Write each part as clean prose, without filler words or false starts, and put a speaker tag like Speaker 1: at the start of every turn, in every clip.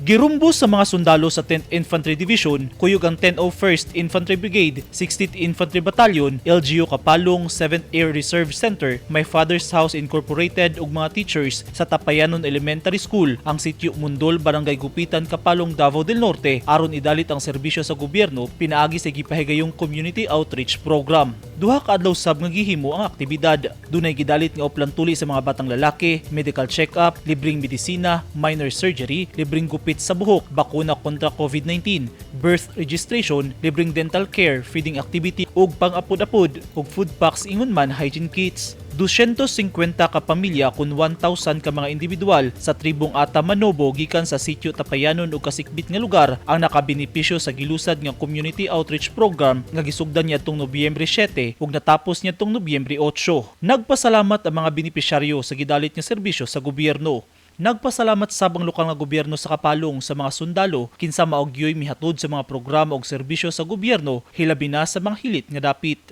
Speaker 1: Girumbo sa mga sundalo sa 10th Infantry Division, kuyog ang 101st Infantry Brigade, 60th Infantry Battalion, LGU Kapalong, 7th Air Reserve Center, My Father's House Incorporated ug mga teachers sa Tapayanon Elementary School, ang Sitio Mundol, Barangay Gupitan, Kapalong, Davao del Norte aron idalit ang serbisyo sa gobyerno pinaagi sa gipahigayong Community Outreach Program. Duha ka adlaw sab nga gihimo ang aktibidad. Dunay gidalit nga Oplan Tuli sa mga batang lalaki, medical check-up, libreng medisina, minor surgery, libreng gupit sa buhok, bakuna kontra COVID-19, birth registration, libreng dental care, feeding activity ug pang-apod-apod ug food packs ingon man hygiene kits. 250 ka pamilya kun 1,000 ka mga individual sa tribong Ata Manobo gikan sa sitio Tapayanon ug kasikbit nga lugar ang nakabenepisyo sa gilusad nga community outreach program nga gisugdan niadtong Nobyembre 7 ug natapos niadtong Nobyembre 8. Nagpasalamat ang mga benepisyaryo sa gidalit nga serbisyo sa gobyerno. Nagpasalamat sab ang lokal nga gobyerno sa Kapalong sa mga sundalo kinsa mao gyoy mihatod sa mga programa ug serbisyo sa gobyerno, hilabi na sa mga hilit nga dapit.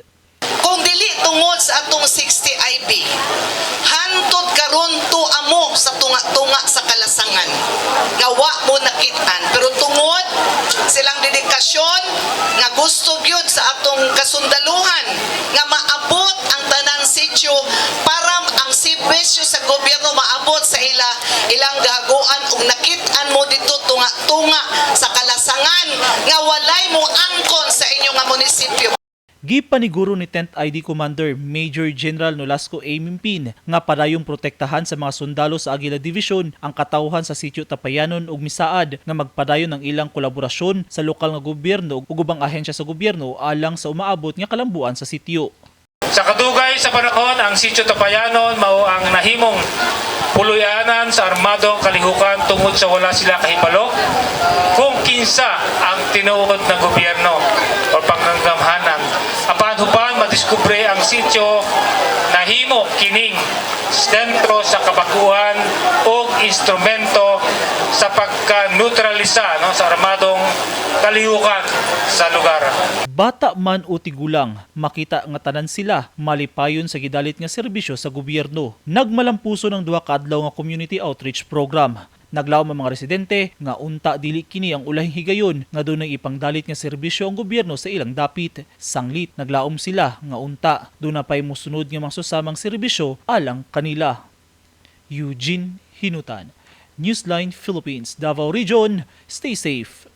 Speaker 2: Kung dili tungod sa atong 60 IB, hantod karon to amo sa tunga-tunga sa kalasangan. Nga wa mo nakitaan. Pero tungod silang dedikasyon nga gusto gyud sa atong kasundaluhan nga maabot ang tanan sityo para ang serbisyo sa gobyerno maabot sa ila ilang gahaguan ug nakit-an mo dito tunga-tunga sa kalasangan nga walay mo angkon sa inyo nga munisipyo.
Speaker 1: Gipaniguro ni 10th ID Commander Major General Nolasco A. Mimpin nga padayong protektahan sa mga sundalo sa Agila Division ang katawhan sa sitio Tapayanon ug misaad nga magpadayon ang ilang kolaborasyon sa lokal nga gobyerno ug ubang ahensya sa gobyerno alang sa umaabot nga kalambuan sa sitio.
Speaker 3: Sa kadugay sa panahon, ang Sitio Tapayanon mao ang nahimong puluyanan sa armadong kalihukan tungod sa wala sila kahibalo kung kinsa ang tinuod na gobyerno o panganggamhanan. Apan huban madiskubre ang sitio, nahimo kining sentro sa kabaguhan o instrumento sa pagka-neutralisa, no, sa armadong kalihukan sa lugar.
Speaker 1: Bata man o tigulang, makita nga tanan sila malipayon sa gidalit nga serbisyo sa gobyerno. Nagmalampuso ng duha ka adlaw nga community outreach program. Naglaom ang mga residente nga unta dili kini ang ulahing higayon nga dunay ipangdalit nga serbisyo ang gobyerno sa ilang dapit. Sanglit, naglaom sila nga unta duna pay mosunod nga mga susamang serbisyo alang kanila. Eugene Hinutan, Newsline Philippines, Davao Region. Stay safe.